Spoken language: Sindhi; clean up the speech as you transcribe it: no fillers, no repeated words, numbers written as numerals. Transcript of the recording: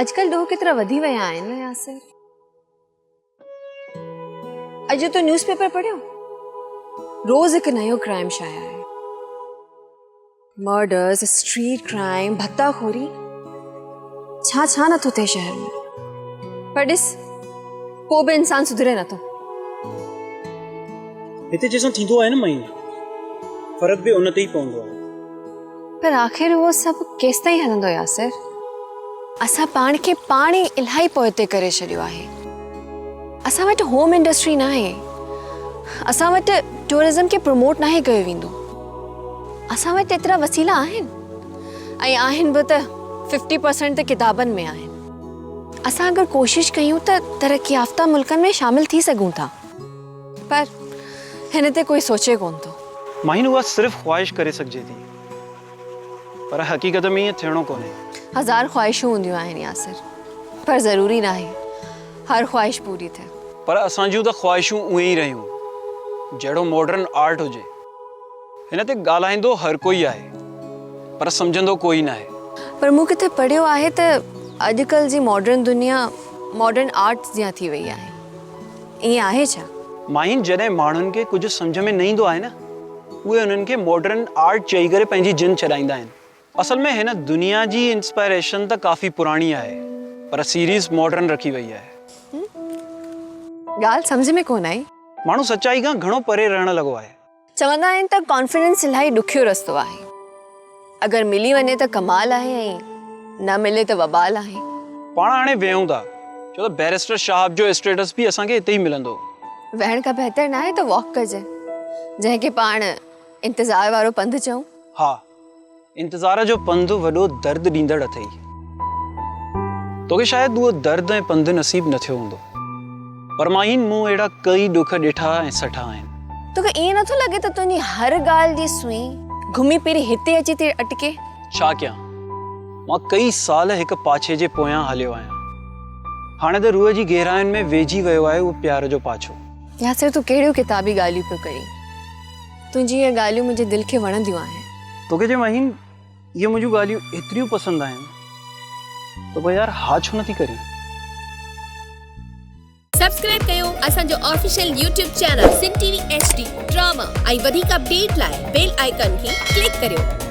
اڄڪلهه ڏوهه ڪيترا وڌي ويا آهن نه ياسر. اڄ تو نيوز پيپر پڙهيو؟ روز هڪ نيو ڪرائيم شايع آهي. مرڊرز، اسٽريٽ ڪرائيم، ڀتا خوري، ڇا ڇا نٿو ٿئي شهر ۾. پر ڏس ڪو به انسان سڌري نٿو. هتي جنهن سان ٿيندو آهي نه مئي، فرق به ان تي ئي پوندو آهي. پر آخر اهو سڀ ڪيستائين هلندو ياسر؟ اسان پاڻ کي پاڻ ئي الاهي پوئتي ڪري ڇڏيو آهي. اسان وٽ هوم انڊسٽري ناهي. اسان وٽ ٽوئرزم کي پروموٽ ناهي ڪيو ويندو. اسان وٽ ايترا وسيلا آهن ۽ آهن به ته ففٽي پرسنٽ ته ڪتابن ۾ آهن. اسان اگر ڪوشش ڪيون ته ترقي يافته ملڪن ۾ شامل ٿي سگهون ٿا. پر هن تي ڪوئي سوچي ڪونه ٿو. ماهين اها صرف خواهش ڪري سگهجي ٿي پر حقيقت ۾ ائين ٿيڻو ڪونهي. هزار خواهشون هونديون آهن ياسر پر ضروري ناهي هر خواهش پوري ٿئي. پر اسان جون ته خواهشون اهي ئي رهيون جهڙو ماڊرن آرٽ هجي. هن تي ڳالهائيندو هر ڪوئي آهي پر سمجهندو ڪوئي ناهي. پر مون ڪٿي پڙهيو آهي ته اڄڪلهه جي ماڊرن دنيا ماڊرن آرٽس جيان ٿي وئي آهي. ائين آهي ڇا؟ ماهين جڏهن ماڻهن کي ڪجهه سمجهه ۾ نه ايندو آهي نه اهي انهن کي ماڊرن آرٽ چئي ڪري پنهنجي جند ڇڏائيندا آهن. اصل ۾ هن دنيا جي انسپائريشن ته ڪافي پراڻي آهي پر سيريز ماڊرن رکي وئي آهي. ڳالهه سمجهه ۾ ڪونه آئي. ماڻهو سچائي کان گهڻو پري رهڻ لڳو آهي. چوندا آهن ته ڪانفيڊنس الاهي ڏکيو رستو آهي. اگر ملي وڃي ته ڪمال آهي ۽ نه ملي ته وبال آهي. پاڻ هاڻي ويهون ٿا ڇو ته بئريسٽر شهاب جو اسٽيٽس به اسان کي اتي ئي ملندو. ويهڻ کان بهتر ناهي ته واڪ ڪجي جنهن کي پاڻ انتظار وارو پنڌ چئون. ها انتظار جو پنڌ وڏو درد ڏيندڙ اٿئي. توکي شايد اهو درد ۽ پنڌ نصيب نه ٿيو هوندو. پر ماهين مون اهڙا ڪئي ڏک ڏٺا ۽ سٺا آهن. توکي ائين نٿو لڳي ته تنهنجي هر ڳالهه جي سوئي گهمي ڦري هتي اچي ٿي اٽڪي؟ ڇا ڪيان؟ مان ڪئي سال هڪ پاڇي جي پويان هليو آهيان. هاڻي ته روح جي گهراين ۾ ويجهي ويو آهي اهو پيار جو پاڇو. ياسر تون ڪهڙيون ڪتابي ڳالهيون پيو ڪرين؟ تنهنجي اهي ڳالهيون منهنجي دل کي وڻنديون آهن. توکي جي مهين اهي منهنجون ڳالهيون ايتريون پسند آهن ته پوء يار ها ڇو نٿي ڪرين؟ سبسڪرائب ڪيو اسان جو official YouTube channel Sindh T V H D drama ۽ وڌيڪ اپڊيٽ لاء بيل آئيڪان کي ڪلڪ ڪريو.